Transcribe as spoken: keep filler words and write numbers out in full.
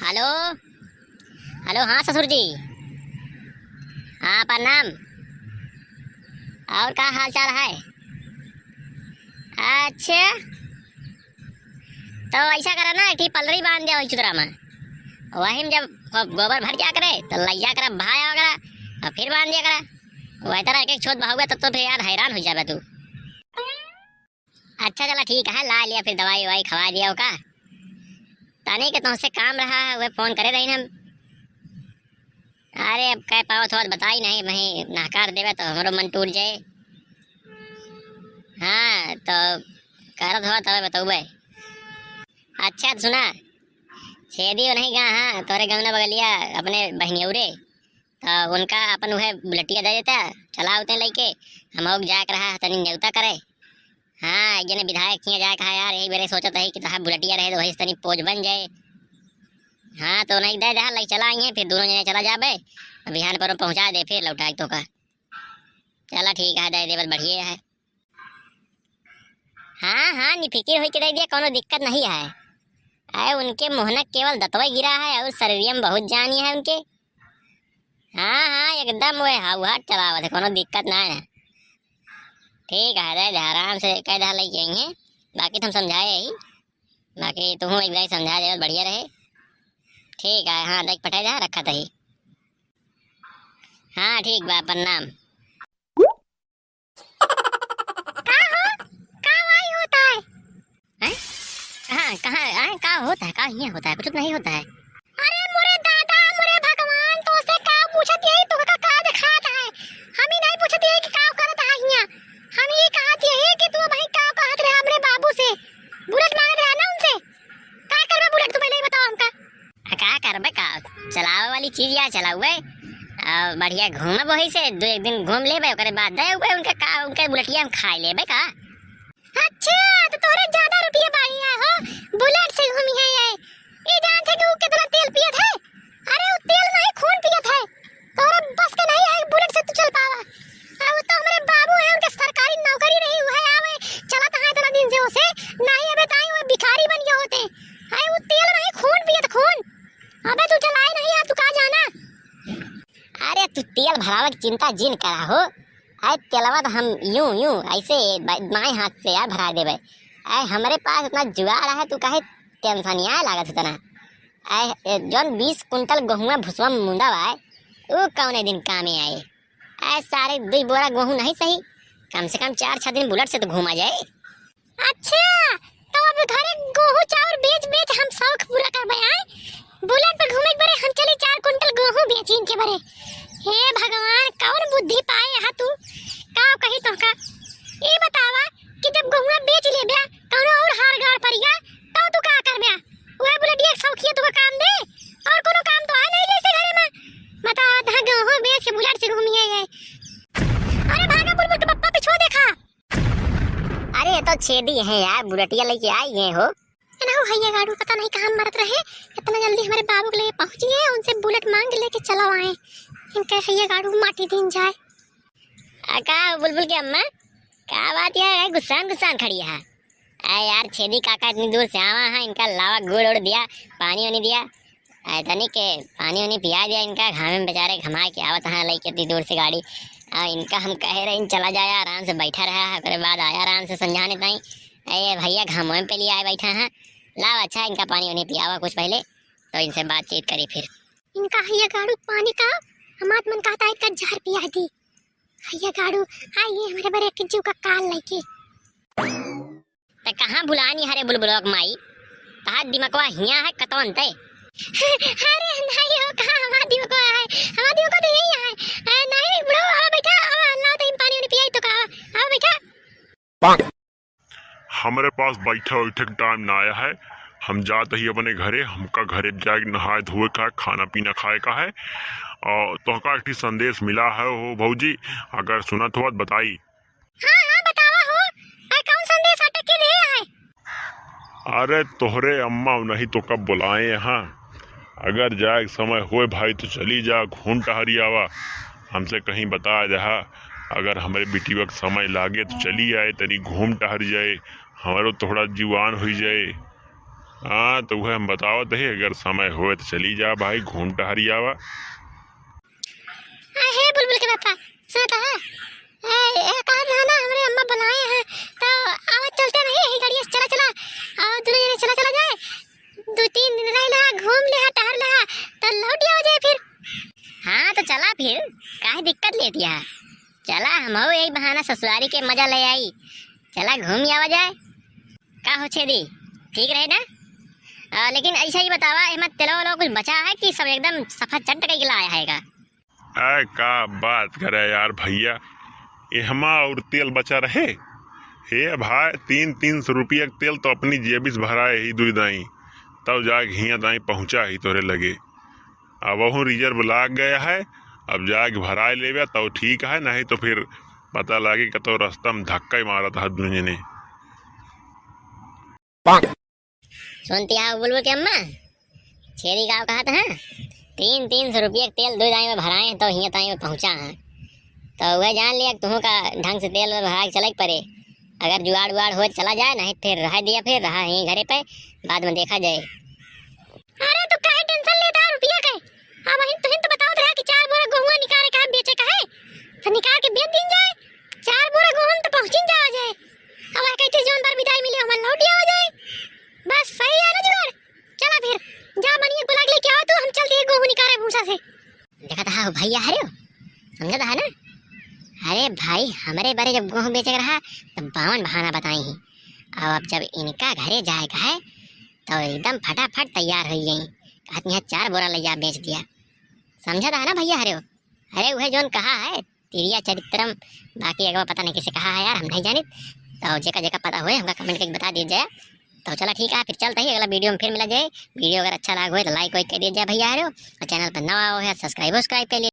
हेलो, हेलो, हाँ ससुर जी, हाँ प्रणाम। और का हाल चाल है? अच्छा, तो ऐसा करा ना, एक ठी पलरी बांध दिया वही चुतरा में, वही में जब गोबर भर जा करे तो लैया करे भाया वगैरह और फिर बांध दिया करे। वही तरह एक एक छोट बहावे तब तो फिर यार हैरान हो जाबे तू। अच्छा चला ठीक है, ला लिया फिर दवाई ववाई खवा दिया ओका। तनी के तुमसे काम रहा है, वह फोन करे रही हम। अरे अब कह पावत हो बताई नहीं, वही नहकार देवे तो हमरो मन टूट जाए। हाँ तो करत हो तब बतौबे। अच्छा सुना, छेदी नहीं गा, हाँ तोरे गाँव बगलिया अपने बहनियौरे, तो उनका अपन उहे बुलेटिया दे देता, चला उतने लइके। हम लोग जाए के रहा तनी न्योता करे। हाँ, एक जने विधायक हियाँ जाए कहा यार, यही बेरे सोचत है कि तहार बुलेटिया रहे तो वही से तनी पोज बन जाए। हाँ तो नहीं दे दे, लई चला आई है, फिर दोनों जने चला जाबे, बिहान पर पहुँचा दे, फिर लौटा तो का। चला ठीक है, दे दे, बस बढ़िया है। हाँ हाँ, निफिकिर होई के दे दिया, कोनो दिक्कत नहीं है। अरे उनके मुँह न केवल दतवा गिरा है और शरीरिया में बहुत जानी है उनके। हाँ हाँ, एकदम वह हाउ हाथ चलावत है, कोनो दिक्कत ना है। ठीक है, दे दे, आराम से कह दे लई जाएंगे, बाकी तो हम समझाए ही, बाकी तुहूँ एक बार समझा दे, बढ़िया रहे। ठीक है, हाँ देख पठाई दे, रखा तही। हाँ ठीक बा, प्रणाम। का हो? का वाई होता है? हैं? कहाँ, कहाँ, हैं? का होता है? का हियाँ होता है? कुछ नहीं होता है। अरे मोरे दादा, मोरे भगवान, तोसे का पूछत यही, तोका का दिखात है? हम ही नहीं पूछत यही कि का करत है हियाँ। हम ये कहत यही कि तू भाई का कहत रहे हमरे बाबू से? बुलेट मांगत रहे ना उनसे? का करबा बुलेट, तू पहले ही बताओ हमका। आ, का करबे का? चलावे वाली चीज या चलावे। आ, बढ़िया घूमब वही से, दो एक दिन घूम लेबे, ओकरे बाद दे उबे उनके का, उनके बुलेटिया हम खाई लेबे का? अच्छा, तो तोरे ज्यादा रुपया बाड़ी है हो, बुलेट से घूमी है ये। ये जानते कि वो कितना तेल पियत है? अरे, वो तेल नहीं, खून पियत है। तोरे बस के नहीं है, बुलेट से तू चल पावा। आ, वो तो हमारे बाबू हैं, उनके सरकारी नौकरी रही, वो है आवे, चलत है इतना दिन से उसे, नहीं अबे ताई वो भिखारी बन गए होते। अरे, वो तेल नहीं, खून पियत, खून। अबे, तू चलाए नहीं है, तू कहाँ जाना? अरे, तू तेल भरावे की चिंता जिन करा हो। अरे, तेलवा तो हम यूं, यूं, ऐसे ब-, बाएं हाथ से यार भरा देबे। अरे, हमरे पास इतना जुगाड़ है, तू काहे टेंशनिया लागत इतना? आए, ए, जौन बीस कुंटल गहुआ भुसवा में मुंदा बा, ऊ कौने दिन कामे आए? आए, सारे दुई बोरा गहूँ नहीं सही, कम से कम चार छह दिन बुलेट से तो घूमा जाए। अच्छा, तो अब घरे गहूँ चाउर बेच बेच हम शौक पूरा करबे आए? बुलेट पे घूमे के बरे हम चली चार कुंटल गहूँ बेची इनके बरे। हे भगवान, कौन बुद्धि पाए यहाँ तू? का कही तोहका? ई बतावा कि जब गहुआ बेच लेब्या, कौनो और हार गाड़ परिया, तब तू का करब्या? वह बुलेटिया के शौकिया तुका काम दे, और कोनो काम तो है नहीं जैसे घरे में। बतावा, तहाँ गहूँ बेच के बुलेट से घूमी है ये। अरे भागा, बुलबुल के पप्पा पीछो देखा। अरे, ये तो छेदी है यार, बुलेटिया लेके आई गए हो। एनहु हइया गाड़ू पता नहीं कहाँ मरत रहे, इतना जल्दी हमारे बाबू के लिए पहुँच गए, उनसे बुलेट मांग के लेके चलो आए। इनके हइया गाड़ू माटी दिन जाए। आ, का बुलबुल के अम्मा, का बात है, गुस्सान गुस्सान खड़ी है? आ यार, छेदी काका इतनी दूर से आवा है, इनका लावा गुड़ उड़ दिया, पानी उनी दिया, आ, तनी के पानी उनी पिया दिया इनका, घामे में बेचारे घमा के आवत हैं लइके इतनी दूर से गाड़ी। आ, इनका हम कहे रहे, चला जाया, आराम से बैठा रहा है, ओकरे बाद आया आराम से संझाने ताई। ए भैया, घामों पे लिए आए बैठा हैं, लाओ अच्छा, इनका पानी उनी पियावा कुछ पहले, तो इनसे बातचीत करी फिर। इनका हइया गाड़ू पानी का, हमार मन कहता है इनका जहर पिया दी। हइया गाड़ू, आई ये हमारे बरे के जीव का काल लइके। त कहाँ भुलानी हरे बुलबुलवा के माई? तहार दिमकवा हियाँ है कतवन ते? अरे नहीं हो, कहाँ हमार दिमकवा है? हमार दिमकवा तो यही है। ए, नहीं बुढ़ऊ, आवा बैठा, आवा, लाओ तो हम पानी उनी पियाई तो का, आवा बैठा। हमरे पास बैठे उठे के टाइम ना आया है। हम जात ही अपने घरे, हमका घरे जाए के नहाए धोए का है, खाना पीना खाए का है। और तोहका एक ठी संदेश मिला है हो भौजी, अगर सुनत हो तो बताई। हाँ, हाँ, बतावा हो। अरे, कौन संदेश आटे के लिए आए? अरे, तोहरे अम्मा नहीं तो कब बुलाए यहाँ। अगर जाए के समय होए भाई तो चली जा, घूम टहरी आवा। हमसे कहीं बता देहा, अगर हमरे बिटिया के समय लागे तो चली आए, तनी घूम टहर जाए, हमरो थोड़ा जुआन हुई जाए। हाँ, तो उहे हम बतावत ही, अगर समय होए तो चली जा भाई, घूम टहरी आवा। आ, हे बुलबुल के पापा, सुनत ह? ए, ए, कहत ह ना, हमरे अम्मा बुलाए हैं, तो आवत चलते नहीं, यही गाड़िया से चला चला, और दुनो जने चला चला जाए, दो तीन दिन रह लेहा, घूम लेहा, टहर लेहा, तो लौट आवा जाए फिर। हाँ, तो चला फिर, काहे दिक्कत लेती है? चला, हमहू यही बहाना ससुरारी के मजा ले आई। चला, घूम आवा जाए। का हो छेदी, ठीक रहे ना? आ, लेकिन ऐसा ही बतावा, एमा तेलवा वेलवा कुछ बचा है कि सब एकदम सफा चट कई के लाया है का? अरे का बात करे यार भैया, एहमा और तेल बचा रहे? हे भाई, तीन तीन सौ रुपया के तेल तो अपनी जेबी से भराए ही दुई दाई, तब जाके हियाँ दाई पहुँचा ही तोरे लगे। अब वहू रिजर्व लाग गया है, अब जाके भराए लेवे तब ठीक है, नहीं तो फिर पता लागे कि तो रास्ता में धक्का ही मारत है दुनिया ने। सुनती आओ बुलबुल के अम्मा, छेदी का कहत हैं, तीन तीन सौ रुपये के तेल दो दाई में भराए हैं, तो हियाँ ताई में पहुँचा है। तो वह जान लिया कि तुहूँ का ढंग से तेल में भरा के चले के पड़े। अगर जुगाड़ उगाड़ हो चला जाए, नहीं फिर रह दिया, फिर रहा यहीं घरे पे, बाद में देखा जाए। अरे तू काहे टेंशन लेता है रुपया के? अब वहीं तुहिन तो बतावत रहा कि चार बोरा गेहूं निकाले का है, बेचे का है, तो निकाल के बेच दीन जाए, चार बोरा गेहूं तो पहुँचिन जावा जाए। अब कहते जौन बार विदाई मिले, हमार लौट आवा जाए। बस सही है ना जुगाड़? चला फिर, जा मनिया को लाग लेके आओ तू, हम चलते हैं गेहूं निकाले भूसा से। देखत हा भैया हरे हो, समझत हा ना? अरे भाई, हमरे बरे जब गेहूं बेचे के रहा, तब बावन बहाना बताई ही। अब, अब जब इनका घरे जाए का है, तो एकदम फटाफट तैयार हो गई। कहत यहाँ चार बोरा लैया बेच दिया। समझत हा ना भैया हरे हो? अरे वह जौन कहा है, तिरिया चरित्रम, बाकी अगवा पता नहीं किसे कहा है यार, हम नहीं जानित। तो जेका जेका पता होए, हमका comment करके बता दीजिए। तो चला ठीक है, फिर चलता ही अगला video में फिर मिला जाए। Video अगर अच्छा लाग होए तो like वाइक कर दीजिए भैया हरे हो, और channel पर नवा हो है subscribe वब्सक्राइब कर लीजिए।